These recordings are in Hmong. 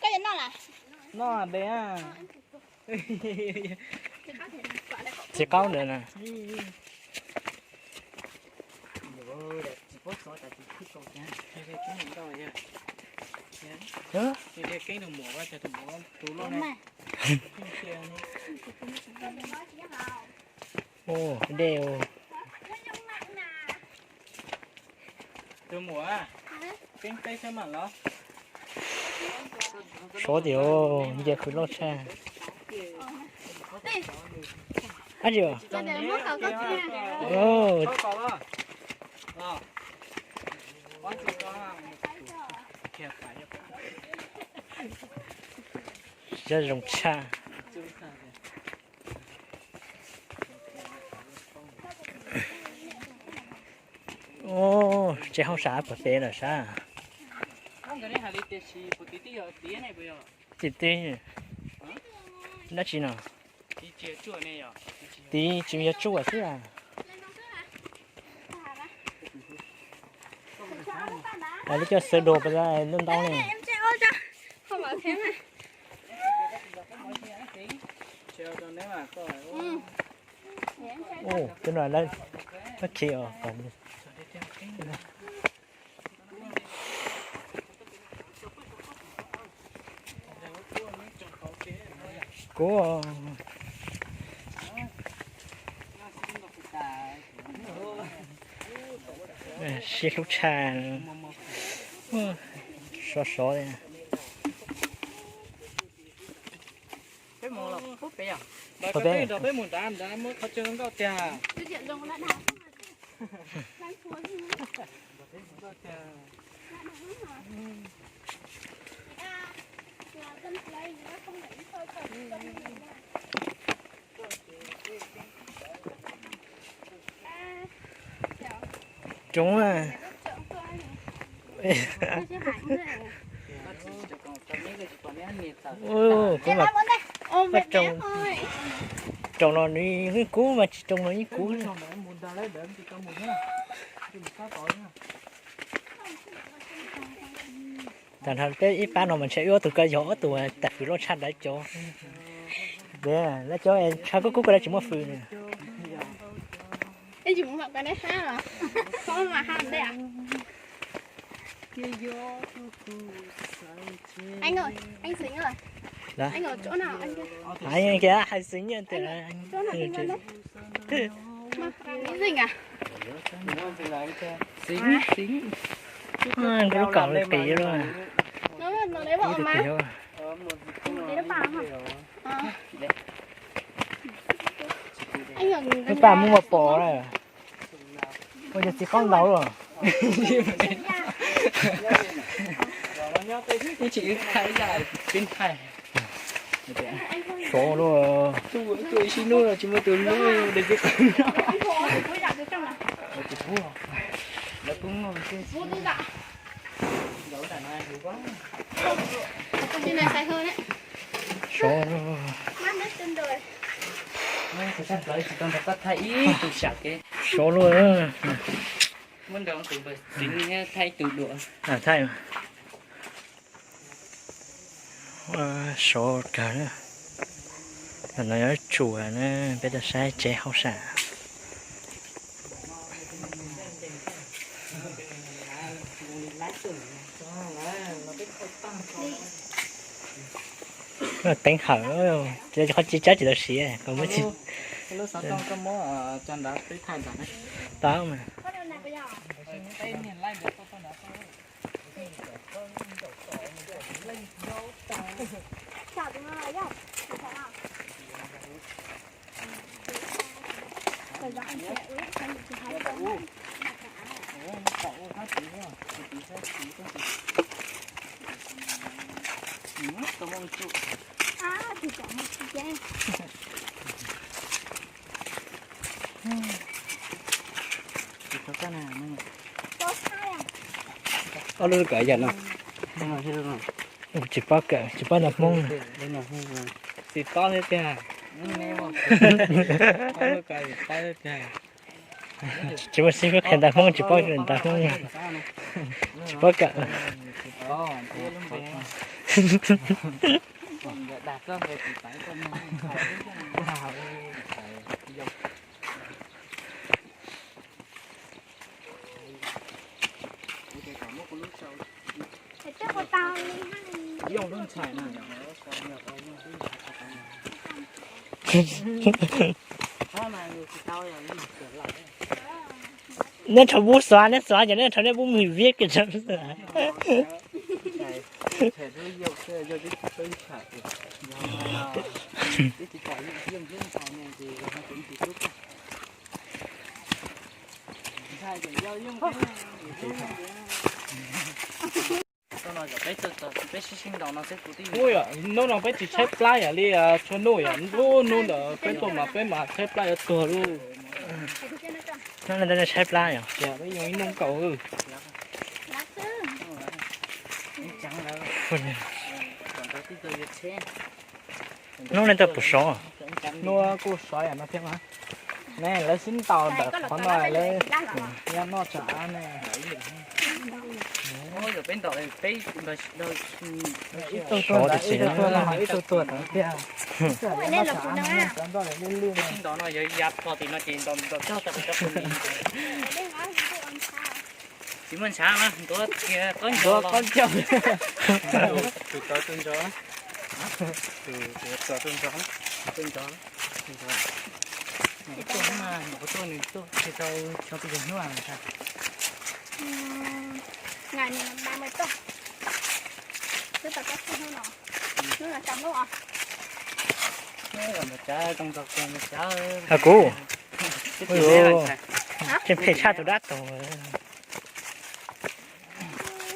Koj yuav noj las? Noj de a. Txiv qaub ntawd na. Ua dej. Sov tias nce khwv loj tshaj. Ab tsi. Zoo tshaj. Ub, tsev hauj sam puag pem lawm sab. Tim teb dab tsi no? Tim tsis yog tsuj xwb a. Lawv coj sawv daws pab ntau ntau ne. Ub, cov no lawv khi os. Kuv siab hlub tshaj. Sov sov li. Peb mus nrad, nrad muab qhov tsua nkauj tiag. Roob a. Kuv mas, kuv mas, Roos no nws yeej kub mas tsis roos no yeej kub. Tag nrho peb ib pab no mas ntshe wb ob tug ko yog ob tug tas fws loj tshaj lawv cov. Lawv cov tshaj kub kub ko lawv tsis muaj fws. Hais xwb nyiaj tias, lub kaum li qis lawm. Lub paj muaj pom na. Ua yog txiv qaub ntau los. Ib tsis wb thaij ib yam peb thaij. Sov luaj. Tuaj ib sim hnub no tsis muaj tus hlub de peb qab no. Lawv kuj muaj. Sov luaj. Sov luaj. Muab nrog tus npawg txiv thaij tus dua. Thaij. Sov kawg. No yog tsuas na, peb tuaj saib tsev hauj sam. Teeb hawm, qhov tsis tsab tsis tau siav kom muab tsis tau mas. Ob lub kawm yam no. Tsis paub kawm, tsis paub ntawv Hmoob. Tsis paub thiab tiag. Tsis muaj xib fwb qhia ntawv Hmoob, tsis paub ntawv Hmoob. Tsis paub kawm. Neb rho bub xov, neb xov ces neb rho neb bub mws viab kiag rau. Hnub no peb tsis tshaib plab yam li tshuav hnub yom, lub hnub ntawd peb tuaj mas peb mas tshaib plab yuav tuag lauj. Hnub no tshaib plab yom. Peb yoo ib hnub nkaus. Hnub no tuaj puas sov? Hnub kuj sov yam no thiab mas. Ne lawv sib ntaus ntawm qhov no lawv nyob noj tsam av ne. Sov tiam sis ib tug tuag ntawd thiab. Tsis muaj ntshav mas ntuav kiag qaub ncaug. Tus tod tus ntsov, tus tod tus ntsov, tus ntsov, tus ntsov. Nws tuaj mas nws tuaj, nws tuaj tsis tau xyoo twj ywg hnub. Ngày mười ba mươi tuần. Thứ ba có thứ nó. Nó là trong đó à? Hab kuv, tseem phem tshaj tus dab tug.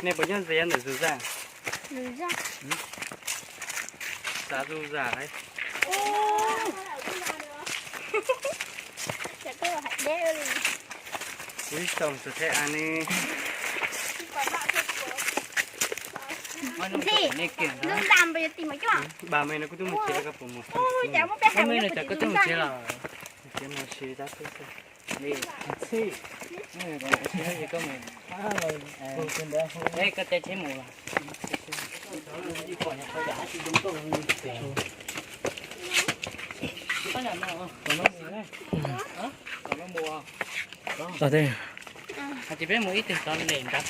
Nej puas nyob ntxiv ntawm Zus Zaj? Xav Zus Zaj. Kuv ib tsoom tus thej av ne. Ntxhi, lub nta npawg yuav tim mas coj. Ba me no kuv twb mus tsev, koj puas mus? Ua cas muab peb hais mus nyob pem tim lub nta no? Tsev mus tsev los. Tsev mus tsev tab twb txog. Ntxhi, koj mus. Es koj caij tsheb mus los? Hais tias peb mus ib teg tod lem ntawd.